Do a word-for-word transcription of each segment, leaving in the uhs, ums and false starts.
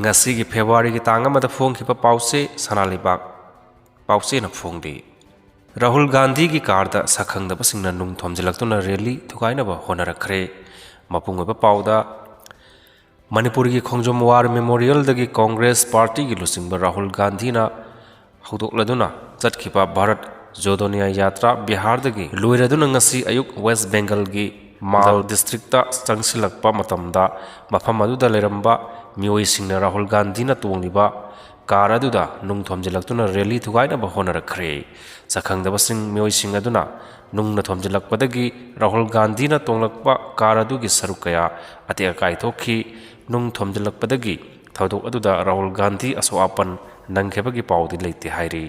ꯉꯁꯤꯒꯤ ꯐꯦꯕ꯭ꯔꯨꯋꯥꯔꯤꯒꯤ ꯇꯥꯡ ꯑꯃꯗ ꯐꯣꯡꯈꯤꯕ ꯄꯥꯎꯆꯦ ꯁꯅꯥ ꯂꯩꯕꯥꯛ ꯄꯥꯎꯆꯦꯅ ꯐꯣꯡꯂꯤ꯫ ꯔꯥꯍꯨꯜ ꯒꯥꯟꯙꯤꯒꯤ ꯀꯥꯔꯗ ꯁꯛꯈꯪꯗꯕꯁꯤꯡꯅ ꯅꯨꯡ ꯊꯣꯝꯖꯤꯜꯂꯛꯇꯨꯅ ꯔꯦꯂꯤ ꯊꯨꯒꯥꯏꯅꯕ ꯍꯣꯠꯅꯔꯛꯈ꯭ꯔꯦ꯫ ꯃꯄꯨꯡ ꯑꯣꯏꯕ ꯄꯥꯎꯗ, ꯃꯅꯤꯄꯨꯔꯒꯤ ꯈꯣꯡꯖꯣꯝ ꯋꯥꯔ ꯃꯦꯃꯣꯔꯤꯌꯦꯜꯗꯒꯤ ꯀꯣꯡꯒ꯭ꯔꯦꯁ ꯄꯥꯔꯇꯤꯒꯤ ꯂꯨꯆꯤꯡꯕ ꯔꯥꯍꯨꯜ ꯒꯥꯟꯙꯤꯅ ꯍꯧꯗꯣꯛꯂꯗꯨꯅ ꯆꯠꯈꯤꯕ ꯚꯥꯔꯠ ꯖꯣꯗꯣ ꯅ꯭ꯌꯥꯌ ꯌꯥꯇ꯭ꯔꯥ ꯕꯤꯍꯥꯔꯗꯒꯤ ꯂꯣꯏꯔꯗꯨꯅ ꯉꯁꯤ ꯑꯌꯨꯛ ꯋꯦꯁ ꯕꯦꯡꯒꯜꯒꯤ ꯃꯥꯜ ꯗꯤꯁꯇ꯭ꯔꯤꯛꯇ ꯆꯪꯁꯤꯜꯂꯛꯄ ꯃꯇꯝꯗ, ꯃꯐꯝ ꯑꯗꯨꯗ ꯂꯩꯔꯝꯕ ꯃꯤꯑꯣꯏꯁꯤꯡꯅ ꯔꯥꯍꯨꯜ ꯒꯥꯟꯙꯤꯅ ꯇꯣꯡꯂꯤꯕ ꯀꯥꯔ ꯑꯗꯨꯗ ꯅꯨꯡ ꯊꯣꯝꯖꯤꯜꯂꯛꯇꯨꯅ ꯔꯦꯂꯤ ꯊꯨꯒꯥꯏꯅꯕ ꯍꯣꯠꯅꯔꯛꯈ꯭ꯔꯦ꯫ ꯁꯛꯈꯪꯗꯕꯁꯤꯡ ꯃꯤꯑꯣꯏꯁꯤꯡ ꯑꯗꯨꯅ ꯅꯨꯡꯅ ꯊꯣꯝꯖꯤꯜꯂꯛꯄꯗꯒꯤ ꯔꯥꯍꯨꯜ ꯒꯥꯟꯙꯤꯅ ꯇꯣꯡꯂꯛꯄ ꯀꯥꯔ ꯑꯗꯨꯒꯤ ꯁꯔꯨꯛ ꯀꯌꯥ ꯑꯇꯦꯛ ꯑꯀꯥꯏ ꯊꯣꯛꯈꯤ꯫ ꯅꯨꯡ ꯊꯣꯝꯖꯤꯜꯂꯛꯄꯗꯒꯤ ꯊꯧꯗꯣꯛ ꯑꯗꯨꯗ ꯔꯥꯍꯨꯜ ꯒꯥꯟꯙꯤ ꯑꯁꯣꯛ ꯑꯄꯟ ꯅꯪꯈꯤꯕꯒꯤ ꯄꯥꯎꯗꯤ ꯂꯩꯇꯦ ꯍꯥꯏꯔꯤ꯫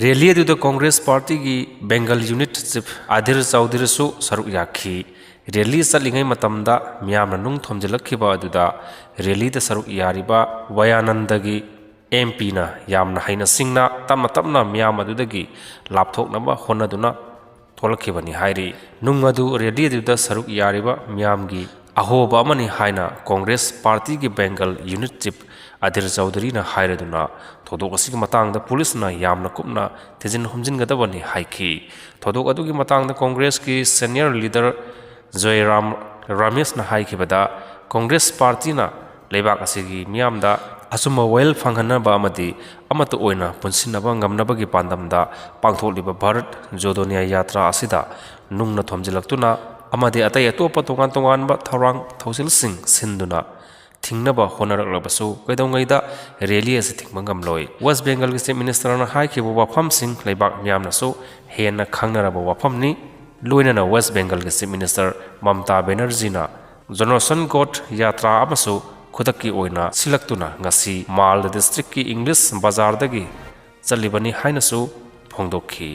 ꯔꯦꯂꯤ ꯑꯗꯨꯗ ꯀꯣꯡꯒ꯭ꯔꯦꯁ ꯄꯥꯔꯇꯤꯒꯤ ꯕꯦꯡꯒꯜ ꯌꯨꯅꯤꯠ ꯆꯤꯐ ꯑꯙꯤꯔ ꯆꯧꯙꯨꯔꯤꯁꯨ ꯁꯔꯨꯛ ꯌꯥꯈꯤ꯫ ꯔꯦꯂꯤ ꯆꯠꯂꯤꯉꯩ ꯃꯇꯝꯗ ꯃꯤꯌꯥꯝꯅ ꯅꯨꯡ ꯊꯣꯝꯖꯤꯜꯂꯛꯈꯤꯕ ꯑꯗꯨꯗ ꯔꯦꯂꯤꯗ ꯁꯔꯨꯛ ꯌꯥꯔꯤꯕ ꯋꯥꯌꯥꯅꯟꯗꯒꯤ ꯑꯦꯝ ꯄꯤꯅ ꯌꯥꯝꯅ ꯍꯩꯅ ꯁꯤꯡꯅ ꯇꯞꯅ ꯇꯞꯅ ꯃꯤꯌꯥꯝ ꯑꯗꯨꯗꯒꯤ ꯂꯥꯞꯊꯣꯛꯅꯕ ꯍꯣꯠꯅꯗꯨꯅ ꯊꯣꯛꯂꯛꯈꯤꯕꯅꯤ ꯍꯥꯏꯔꯤ꯫ ꯅꯨꯡ ꯑꯗꯨ ꯔꯦꯂꯤ ꯑꯗꯨꯗ ꯁꯔꯨꯛ ꯌꯥꯔꯤꯕ ꯃꯤꯌꯥꯝꯒꯤ ꯑꯍꯣꯕ ꯑꯃꯅꯤ ꯍꯥꯏꯅ ꯀꯣꯡꯒ꯭ꯔꯦꯁ ꯄꯥꯔꯇꯤꯒꯤ ꯕꯦꯡꯒꯜ ꯌꯨꯅꯤꯠ ꯆꯤꯐ ꯑꯙꯤꯔ ꯆꯧꯙꯨꯔꯤꯅ ꯍꯥꯏꯔꯗꯨꯅ, ꯊꯧꯗꯣꯛ ꯑꯁꯤꯒꯤ ꯃꯇꯥꯡꯗ ꯄꯨꯂꯤꯁꯅ ꯌꯥꯝꯅ ꯀꯨꯞꯅ ꯊꯤꯖꯤꯟ ꯍꯨꯝꯖꯤꯟꯒꯗꯕꯅꯤ ꯍꯥꯏꯈꯤ꯫ ꯊꯧꯗꯣꯛ ꯑꯗꯨꯒꯤ ꯃꯇꯥꯡꯗ ꯀꯣꯡꯒ꯭ꯔꯦꯁꯀꯤ ꯁꯦꯅꯤꯌꯔ ꯂꯤꯗꯔ ꯖꯣꯏꯔꯥꯝ ꯔꯥꯃꯦꯁꯅ ꯍꯥꯏꯈꯤꯕꯗ, ꯀꯣꯡꯒ꯭ꯔꯦꯁ ꯄꯥꯔꯇꯤꯅ ꯂꯩꯕꯥꯛ ꯑꯁꯤꯒꯤ ꯃꯤꯌꯥꯝꯗ ꯑꯆꯨꯝꯕ ꯋꯥꯌꯦꯜ ꯐꯪꯍꯟꯅꯕ ꯑꯃꯗꯤ ꯑꯃꯠꯇ ꯑꯣꯏꯅ ꯄꯨꯟꯁꯤꯟꯅꯕ ꯉꯝꯅꯕꯒꯤ ꯄꯥꯟꯗꯝꯗ ꯄꯥꯡꯊꯣꯛꯂꯤꯕ ꯚꯥꯔꯠ ꯖꯣꯗꯣ ꯅ꯭ꯌꯥꯌ ꯌꯥꯇ꯭ꯔꯥ ꯑꯁꯤꯗ ꯅꯨꯡꯅ ꯊꯣꯝꯖꯤꯜꯂꯛꯇꯨꯅ ꯑꯃꯗꯤ ꯑꯇꯩ ꯑꯇꯣꯞꯄ ꯇꯣꯉꯥꯟ ꯇꯣꯉꯥꯟꯕ ꯊꯧꯔꯥꯡ ꯊꯧꯁꯤꯜꯁꯤꯡ ꯁꯤꯟꯗꯨꯅ ꯊꯤꯡꯅꯕ ꯍꯣꯠꯅꯔꯛꯂꯕꯁꯨ ꯀꯩꯗꯧꯉꯩꯗ ꯔꯦꯂꯤ ꯑꯁꯤ ꯊꯤꯡꯕ ꯉꯝꯂꯣꯏ꯫ ꯋꯦꯁ ꯕꯦꯡꯒꯜꯒꯤ ꯆꯤꯐ ꯃꯤꯅꯤꯁꯇꯔꯅ ꯍꯥꯏꯈꯤꯕ ꯋꯥꯐꯝꯁꯤꯡ ꯂꯩꯕꯥꯛ ꯃꯤꯌꯥꯝꯅꯁꯨ ꯍꯦꯟꯅ ꯈꯪꯅꯔꯕ ꯋꯥꯐꯝꯅꯤ꯫ ꯂꯣꯏꯅꯅ west ꯕꯦꯡꯒꯜꯒꯤ chief minister Mamta ꯕꯦꯅꯔꯖꯤꯅ ꯖꯣꯅꯣꯁꯟ God ꯌꯥꯇ꯭ꯔꯥ ꯑꯃꯁꯨ ꯈꯨꯗꯛꯀꯤ ꯑꯣꯏꯅ ꯁꯤꯜꯂꯛꯇꯨꯅ ꯉꯁꯤ ꯃꯥꯜꯗ ꯗꯤꯁꯇ꯭ꯔꯤꯛꯀꯤ ꯏꯪꯂꯤꯁ ꯕꯖꯥꯔꯗꯒꯤ ꯆꯠꯂꯤꯕꯅꯤ ꯍꯥꯏꯅꯁꯨ ꯐꯣꯡꯗꯣꯛꯈꯤ꯫